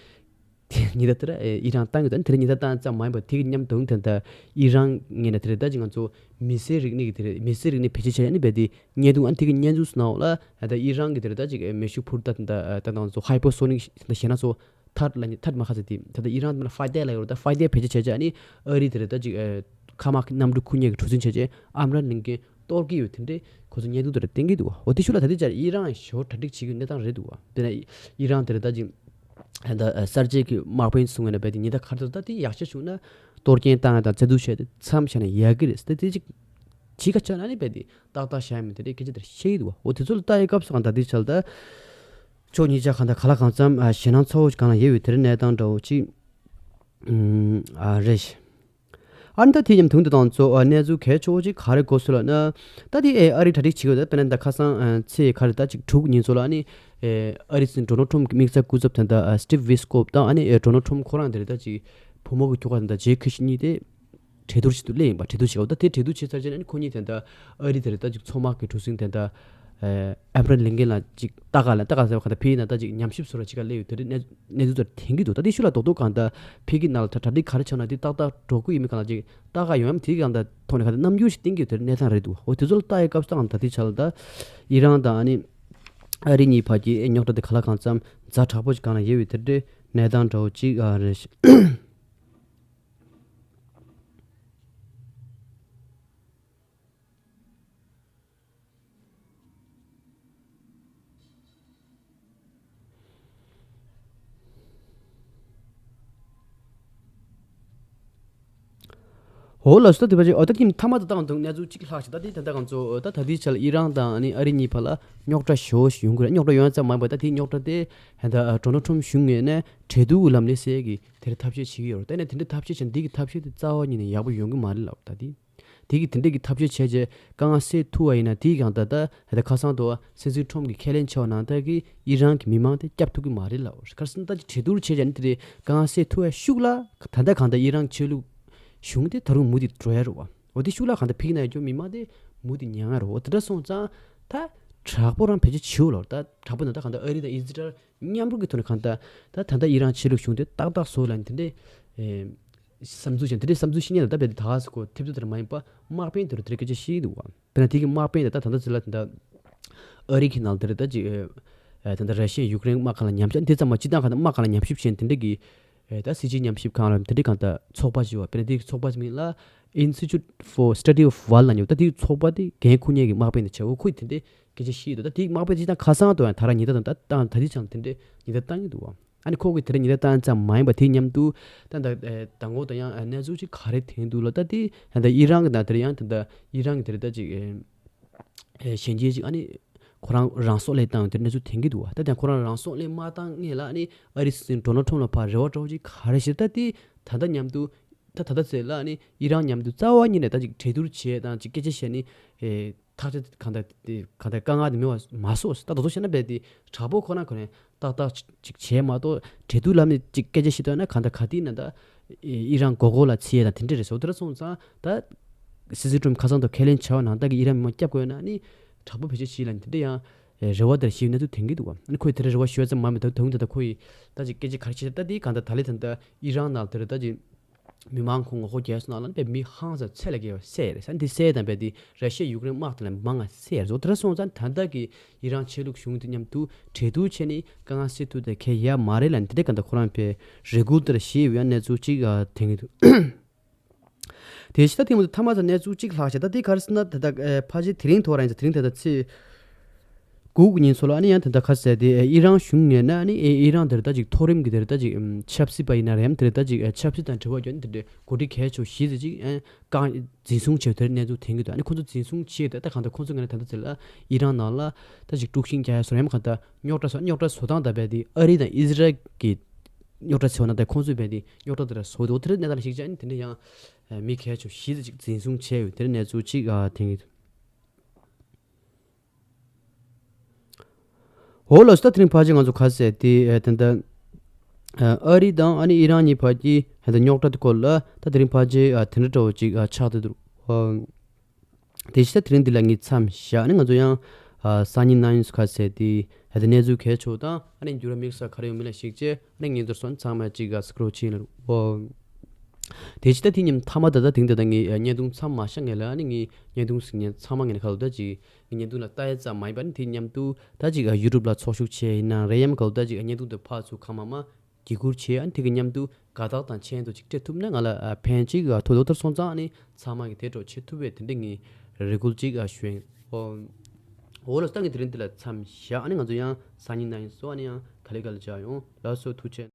དེ་ཉི་ཟླ་དེ་འདྲ་ཨེ་ཨི་རན་བཏང་གི་འདུག་ཨ་ནི་དེ་རིང་ཉི་ཟླ་བཏང་ཙམ་མ་ཡིན་པར་དེ་གི་མཉམ་དུ་དེ་འདྲ་ཨི་རན་ངོས་ནས་དེ་འདྲ་ད་ཅིག་ང་ཚོ་མི་སེར་རིག་གནས་ཀྱི་དེ་རེད། མི་སེར་རིག་གནས་བེད་སྤྱོད་བྱས་ནས་རྦད་དེ་བརྙན་ཐུང་། ཨ་ནི་དེ་གི་བརྙན་ཐུང་སྣ་ཚོགས་ལ་ད་ལྟ་ཨི་རན་གྱི་དེ་རེད། ད་ཅིག་མེ་ཤུགས་འཕུར་མདའ་དང་ད་ད་ང་ཚོ་ཧའི་པར་སོ་ནིག་ད་ཞེད་སྣང་ཚོ་ཐར་ལ་ནི་ཐར་མ་ཁ་ཚ་དེ་ད་ལྟ་ཨི་རན་མ་ན་ཕའི་ཏེ་ལ་ཡོད་རེད། ད་ཕའི་ཏེ་བེད་སྤྱོད་བྱས་བྱས་ཨ་ནི་ཨ་རི་དེ་རེད། ད་ཅིག་མཁའ་དམག་གི་གནམ་གྲུ་ཁུ་ཉག་གི་གྲུ་གཟིངས་བྱས་བྱས་ཨམ་རན་ལིང་གན་གཏོར་གྱི་ཡོད་དེ་འདྲའི་ཁོ་ཚོ་བརྙན་ཐུང་དེ་རེད་བསྟན་གྱི་འདུག་འོ་དེ་ཤུལ་ལ་ད་ལྟ་ཅར་ཨི་རན་ཞོར་གྲ་སྒྲིག་བྱེད་ཀྱི་གནས་སྟངས་རེད་འདུག་དེ་ནས་ཨི་རན་དེ་རེད། ད་ཅིག་ད་གསར་བརྗེ་གི་དམག་དཔོན་ཚོ་ངོས་ནས་རྦད་དེ་ཉི་ཟླ་ཁ་ཐོར་ད་དེ་ཡག་ཤོས་བྱུང་ན་གཏོར་སྐྱོན་བཏང་ཡ་དང་བཙན་འཛུལ་བྱས་ཏེ་མཚམས་བཞག་ན་ཡག་གི་རེད། ད་དེ་ཅིག་ཕྱི་ཁ་ཆགས་ན་ནི་རྦད་དེ་ཏག་ཏག་བཞག་ཡ་མིན་དེ་འདྲའི་སྐད་ཆ་དེ་བཤད་ཀྱི་འདུག་འོ་དེ་ཚོ་ལ་ལྟ་ཡའི་སྐབས་སུ་གང་ད་དེ་ཆ་ལ་ད་ཕྱོགས་གཉིས་ཆ་གང་ད་ག་ལ་གང་འཚམ་ཞེད་སྣང་ཚ་བོ་ཞིག་གང་ལ་ཡོད་པའི་དེ་རིང་གནས་སྟངས་འདྲ་བོ་ཅིག་ཨ་རེད། ཨ་ནི་ད་དེ་མཉམ་དུ་དང་ཚོ་གནས་ཚུལ་གལ་ཆེ་བོ་ཅིག་ག་རེ་གོ་སོང་ལབ་ན། ད་དེ་ཨ་རི་གྲ་སྒྲིག་བྱེད་དགོས། ད་དཔེར་ན་ད་ཁ་སང་ཚེས་ག་རེ་ད་ཅིག་དྲུག་ཉིན་ཚོ་ལ་ནི་ཨ་རི་སྲིད་འཛིན་ཌོ་ནལ་ཊམ་གྱི་དམིགས་བསལ་སྐུ་ཚབ་དེ་འདྲ་སི་ཊིབ་ཝི་སི་ཀོབ་དང་ཨ་ནི་ཌོ་ནལ་ཊམ་ཁོ་རང་དེ་རེད། ད་ཅིག་བུ་མོ་གི་ཁྱོ་ག་དེ་འདྲ་ཇེ་ཁུ་ཤི་གཉིས་དེ་གྲོས་བསྡུར་བྱེད་དུ་སླེབས་ཡིན་པ། གྲོས་བསྡུར་བྱེད་དགོས། ད་དེ་གྲོས་བསྡུར་བྱེད་ཚར་རྗེས་ནས་ཁོ་གཉིས་དེ་འདྲ་ཨ་རི་དེ་རེད། ད་ཅིག་མཚོ་དམག་གི་གྲུ་གཟིངས་དེ་འདྲ་ཨམ་རན་ལིང་གན་ལ་ཅིག་ལྟ་ག་ལ་ལྟ་ག་ཟེར་བ་གང་ལྟར་ཕ་གི་ནང་ད་ཅིག་ཉམས་ཞིབ་བཟོ་ར་ཅིག་ག་སླེབས་ཡོད་དེ་རེད། གནས་གནས་ཚུལ་དེ་འདྲ་ཐོན་གྱི་འདུག་ད་དེ་ཤུལ་ལ་རྡོག་རྡོག་གང་ལྟར་ཕ་གི་ནང་ལ་ད་གྲ་སྒྲིག་ག་རེ་བྱུང་ན་དེ་ཏག་ཏག་འགྲོ་གི་ཡོད་མེད་གང་ལ་ཅིག་ལྟ་ག་ཡོང་ཡ་མེད། དེ་གང་ལྟར་ཐོག་ནས་གང་ལྟར་རྣམ་འགྱུར་ཞིག་བསྟན་གྱི་ཡོད་དེ་རེད། གནས་སྟངས་རེད་འདུག་འོ་དེ་ཚོ་ལ་ལྟ་ཡའི་སྐབས་སུ་ད་གང་ལྟར་དེ་ཆ་ལ་ད་ཨི་རན་དང་ཨ་ནི་ཨ་རི་གཉིས་བར་གྱི་རྙོག་དྲ་དེ་ག་ལ་གང་འཚམ་ཛ་དྲག་པོ་ཞིག་གང་ལ་ཡོད་པའི་དེ་འདྲའི་གནས་སྟངས་འདྲ་བོ་ཅིག་ཨ་རེད། འོ་ལགས་སོ། ད་དེ་བ་ཅིག་འོ་ད་ཁྱིམ་མཐའ་མ་དུ་བཏང་འདུག་གནས་ཚུལ་གཅིག་ལྷག་ཞིག་ད་དེ་ད་ལྟ་ང་ཚོ་ད་ད་ལྟའི་ཆར་ཨི་རན་དང་ཨ་ནི་ཨ་རི་གཉིས་བར་ལ་རྙོག་དྲ་ཞེ་པོ་ཞིག་ཡོང་གི་རེད། རྙོག་དྲ་ཡོང་ཙམ་མ་ཡིན་པ་ད་དེའི་རྙོག་དྲ་དེ་ད་ཌོ་ནལ་ཊམ་གཞུང་ངོས་ནས་གྲོས་བསྡུར་གྱི་ལམ་ནས་སེལ་གྱི་དེར་ཐབས་ཤེས་བྱེད་ཀྱི་ཡོད་རེད། ད་ནས་དེ་འདྲའི་ཐབས་ཤེས་བྱས་འདི་གི་ཐབས་ཤེས་དེ་རྩ་བ་ཉིད་ནས་ཡག་པོ་ཡོང་གི་མ་རེད་ལབ། ད་དེ། དེ་གི་དེ་འདྲས་ཀྱི་ཐབས་ཤེས་བྱས་རྗེས་དཀའ་ངལ་སེལ་ཐུབ་པ་ཡིན་ན། དེའི་སྒང་ད་ད་ད་ཁ་སང་དུ་སྲིད་འཛིན་ཁྲོམ་གྱི་ཁས་ལེན་བྱས་པ་ནང་ལྟར་གྱི་ཨི་རན་གྱི་མི་མང་དེ་སྐྱོབ་ཐུབ་ཀྱི་མ་རེད་ལབ། ག་རེ་ཟེར་ན་ད་ཅིག་གྲོས་བསྡུར་བྱས་རྗེས་ནི་དེ་རེད། དཀའ་ངལ་སེལ་ཐུབ་པའི་ཤུགས་ལ་ད་ལྟ་གང་ལྟར་ཨི་རན་ཆོས་ལུགས་གཞུང་དེ་ད་རུང་མུ་མཐུད་འགྲོ་ཡ་རེད་བ། འོ་དེ་ཤུགས་ལ་གང་ལྟར་ཕིག་ན་ཡ་ཁྱོད་མི་མང་དེ་མུ་མཐུད་ཉན་ཡ་རེད་བ། འོ་དེ་འདྲ་སོང་ཙང་ད་དྲག་པོ་རང་བེད་སྤྱོད་བྱེད་འོ་ལོ། ད་དྲག་པོ་ན་ད་གང་ལྟར་ཨ་རི་དང་ཨི་ཟི་རལ་མཉམ་རུབ་ཀྱི་ཐོག་ནས་གང་ལྟར་ད་ད་ལྟ་ཨི་རན་ཆོས་ལུགས་གཞུང་དེ་ཏག་ཏག་བཟོ་ལ་ནི་དེ་འདྲས། བསམ་ཚུལ་ཅན་དེ་འདྲའི་བསམ་ཚུལ་ཤེས་ཉེན་ལ་ད་རྦད་དེ་ད་ག་ཟེར་གོ་ཐེབས་རྩ་དེར་མ་ཡིན་པ་དམག་དཔོན་དེར་དེ་འདྲའི་སྐད་ཆ་བཤད་ཀྱི་འདུག་བ། དཔེར་ན་དེ་གི་དམག་དཔོན་དེ་ད་ད་ལྟ་ཚེ་ལ་དེ་འདྲ་ཨ་རི་གི་ནང་དེར་ད་ཅིག་ད་ལྟ་ར་ཤི་ཡ་ཡུཀ་རེན་དམག་ཁ་ལ་ཉམས་ཞིབ་དེ་ཙམ་མ་སྤྱི་བཏང་ཁ་ན་དམག་ཁ་ལ་ཉམས་ཞིབ་བྱས་དེ་འདྲ་གི་ད་སྲིད་སྤྱི་ཉམས་ཞིབ་ཁང་ལ་དེ་འདྲའི་གང་ལྟར་ཚོགས་པ་ཞིག་བ། དཔེར་ན་དེ་གི་ཚོགས་པ་ཞིག་མིང་ལ་Institute for Study of War ལབ་ནས། ད་དེ་གི་ཚོགས་པ་དེ་འགན་འཁུར་མཁན་གྱི་དམག་དཔོན་དེ་བྱས། འོ་ཁོས་དེ་འདྲའི་སྐད་ཆ་བཤད་ཡོད་འདུག་ད་དེ་དམག་དཔོན་ཅིག་དང་ཁ་སང་དུ་ཡང་ད་ར་ཉེན་བརྡ་དང་ད་ད་ད་དེ་ཅང་དེ་འདྲའི་ཉེན་བརྡ་བཏང་གི་འདུག་བ། ཨ་ནི་ཁོ་གིས་དེ་རིང་ཉེན་བརྡ་བཏང་ཙམ་མ་ཡིན་པ་དེ་མཉམ་དུ་ད་ད་ཨེ་མདང་དགོང་དང་ཡང་ཨ་གནས་ཚུལ་ཅིག་ག་རེ་ཐོན་འདུག་ལ། ད་དེ་ད་ད་ཨི་རན་གྱི་ནང་དེར་ཡང་ད་ད་ཨི་རན་གྱི་དེར་ད་ཅིག་ཨེ་ཨེ་གཞོན་སྐྱེས་ཅིག་ཨ་ནི་ཁོ་རང་རང་སྲོག་བློས་བཏང་དེར་གནས་ཚུལ་ཐོན་གྱི་འདུག་བ། ད་དེ་ཁོ་རང་རང་སྲོག་བློས་མ་བཏང་སྔོན་ལ་ཨ་ནི་ཨ་རིའི་སྲིད་འཛིན་ཌོ་ནལ་ཊམ་ལ་ཕར་རེ་བ་འདྲ་བོ་ཅིག་ག་རེ་བྱེད། ད་དེ་ད་ད་མཉམ་དུ་ད་ད་ད་ཚེ་ལ་ཨ་ནི་ཨི་རན་མཉམ་དུ་རྩ་བ་ཉིད་ནས་ད་ཅིག་གྲོས་བསྡུར་བྱས་དང་ཅིག་སྐད་ཆ་བཤད་ནི་ཨེ། ཐག་གཅོད་གང་ལྟར་དེ་གང་ལྟར་དཀའ་ངལ་དེ་མེད་པ་མ་བཟོ། ད་དོ་དོ་བྱས་ན་རྦད་དེ་དྲག་པོ་ཁོ་ན་ཁོ་ནས་ཏག་ཏག་ཅིག་བྱས་མ་གཏོགས། གྲོས་བསྡུར་ལམ་ནས་ཅིག་སྐད་ཆ་བཤད་ཐུབ་ན་གང་ལྟར་ག་དུས་ན་ད་ཨི་རན་མགོ་སྐོར་ལ་ཚུད་ཡས་དང་དེ་འདྲ་རེད་ཟེར། དེ་འདྲ་སོང་ཙང་ད་སྲིད་འཛིན་ཊམ་ཁ་སང་དུ་ཁས་ལེན་བྱས་པ་ནང་ལྟར་གྱི་ཨི་རན་མི་མང་སྐྱོབ་དགོས་ན་ནི་དྲག་པོ་བེད་སྤྱོད་བྱེད་ལ་ནི་དེ་འདྲ་ཡང་རེ་བ་དེར་ཞིག་གནས་ཚུལ་ཐོན་གྱི་འདུག་བ། ཨ་ནི་ཁོས་དེ་འདྲ་རེ་བ་ཞུ་བ་ཙམ་མ་མེད། ད་དུང་ད་ལྟ་ཁོ་ཡིས་ད་ཅིག་སྐད་ཆ་ག་རེ་བཤད། ད་དེ་གང་ལྟར་ད་ལས་ད་ལྟ་ཨི་རན་ནང་དེར་ད་ཅིག་མི་མང་ཁོ་ངོ་རྒོལ་རྒྱག་སོང་ན་ལ་པའི་མི་ཧང་སང་ཚད་ལས་བརྒལ་བ་བསད་རེད་ས། འདི་བསད་དང་པའི་དེ་ར་ཤི་ཡ་ཡུཀ་རེན་དམག་དེ་ལ་མང་ང་བསད་རེད་ཟོ། དེ་འདྲ་སོང་ཙང་ད་ལྟ་གི་ཨི་རན་ཆོས་ལུགས་གཞུང་དེ་མཉམ་དུ་གྲོས་བསྡུར་བྱས་ནས་དཀའ་ངལ་སེལ་ཐུབ་དེ་གལ་ཡ་མ་རེད་ལ་ནི་དེ་འདྲ་ག་འདྲ་ཁོ་རང་པའི་རེ་སྐུལ་དེར་ཞེས་ཡང་གནས་ཚུལ་གཅིག་ཨ་ཐོན་གྱི་འདུག་དེ་ཕྱི་ད་ཐེངས་མ་ཐ་མ་ད་གནས་ཚུལ་གཅིག་ལྷག་བྱས། ད་དེ་ག་རེ་ཟེར་ན་ད་ལྟ་ཕལ་ཆེར་དེ་རིང་ཐོག་རང་ཡིན་ཙང་དེ་རིང་ད་ལྟ་ཚེས་དགུ་གི་ཉིན་ཚོ་ལ་ཨ་ནི་ཡང་དེ་འདྲ་ཁ་གསལ་དེ་ཨི་རན་གཞུང་ནས་ན་ཨ་ནི་ཨི་རན་དེར་ད་ཅིག་མཐོ་རིམ་གྱི་དེར་ད་ཅིག་ཆབ་སྲིད་པ་ཡིན་ན་རེད་ཡམ་དེར་ད་ཅིག་ཆབ་སྲིད་དང་འབྲེལ་བ་ཡོད་ནི་དེ་འདྲའི་འགོ་ཁྲིད་གལ་ཆེ་བཞི་ཙམ་ཅིག་བཀག་འཛིན་བཟུང་བྱས་དེར་གནས་ཚུལ་ཐོན་གྱི་འདུག་ཨ་ནི་ཁོང་ཚོ་འཛིན་བཟུང་བྱས་ད་ལྟ་གང་ལྟར་ཁོང་ཚོ་ངོས་ནས་ད་ལྟ་ཚེ་ལ་ཨི་རན་ནང་ལ་ད་ཅིག་དཀྲུག་ཤིང་རྒྱག་ཡ་བཟོ་ཡམ་གང་ལྟར་རྙོག་དྲ་བཟོ་རྙོག་དྲ་བཟོ་སྟངས་ད་རྦད་དེ་ཨ་རི་དང་ཨི་ཟི་རལ་གྱི་རྙོག་དྲ་བཟོ་ན་ད་ཁོང་ཚོས་རྦད་དེ་རྙོག་དྲ་དེ་འདྲ་བཟོ་འདུག་དེར་གནས་སྟངས་ཤིག་ཅང་ཨ་ནི་དེ་འདྲ་ཡང་མི་གལ་ཆེ་བཞི་ཙམ་ཅིག་འཛིན་བཟུང་བྱས་ཡོད་དེར་གནས་ཚུལ་ཅིག་ཨ་ཐོན་གྱི་འདུག་འོ་ལགས་སོ། ད་དེ་རིང་ཕལ་ཆེར་ང་ཚོ་ག་ཟེར་དེ་ཨ་དེ་འདྲ་ཨ་རི་དང་ཨ་ནི་ཨི་རན་གཉིས་བར་གྱི་ཨ་དེ་རྙོག་དྲ་དེ་སྐོར་ལ་ད་དེ་རིང་ཕལ་ཆེར་ཨ་དེ་འདྲ་འདྲ་བོ་ཅིག་ཨ་ཆགས་བསྡད་འདུག་ཨ་དེ་བཞིན་ད་དེ་རིང་འདི་ལ་ངས་མཚམས་བཞག་ནས་ང་ཚོ་ཡང་ཨ་སང་ཉིན་གནངས་ཉིན་སུ་ག་ཟེར་དེ་ཨ་དེ་གནས་ཚུལ་གལ་ཆེ་བ་དང་ཨ་ནི་འགྱུར་བ་དམིགས་བསལ་ག་རེ་ཡོད་མེད་ལ་གཞིགས་བྱས་ཨ་ནི་ངས་འདིར་སོང་ཚང་མ་ཅིག་ཨ་སི་ཀྲོལ་བྱས་ན་རུ་ཨོ། དེ་ཕྱི་ད་དེ་ཉིན་མཐའ་མ་ད་ལྟ་དེང་དེ་ད་ངས་བརྙན་ཐུང་མཚམས་མ་བཞག་ངེས་ལ་ཨ་ནི་ངས་བརྙན་ཐུང་ཟིན་ཉན་ཚང་མ་ངས་ནས་ཁ་ལོ་ད་ཅིག་ངས་བརྙན་ཐུང་ལ་ལྟ་ཡ་ཙམ་མ་ཡིན་པ་ནི་དེ་མཉམ་དུ་ད་ཅིག་ཡུ་ཊུབ་ལ་ཚོགས་ཞུགས་བྱས་ཡིན་ན་རེད་ཡམ་ག་ལོ་ད་ཅིག་བརྙན་ཐུང་དེ་ཕར་ཚུར་གང་མང་མང་བརྒྱུད་སྐུར་བྱས་ཨ་ནི་དེ་གི་མཉམ་དུ་དགའ་རྟགས་དང་མཆན་དུ་ཅིག་སྤྲད་ཐུབ་ན་ང་ལ་ཕན་ཅིག་ཐོགས་ཐོགས་ཐར་སོང་ཙང་ཨ་ནི་ཚང་མ་གི་དེ་གྲོགས་བྱེད་ཐུབ་པའི་དེ་འདྲ་ངས་རེ་སྐུལ་ཅིག་ཞུ་ཡིན། འོ་ལོ་ད་ངས་དེ་རིང་འདི་ལ་མཚམས་བཞག་ཨ་ནི་ང་ཚོ་ཡང་སང་ཉིན་གནངས་ཉིན་སོ་ཨ་ནི་ཡང་ག་ལེ་ག་ལེ་བྱ་ཡོང་ལགས་སོ། ཐུགས་རྗེ་ཆེ།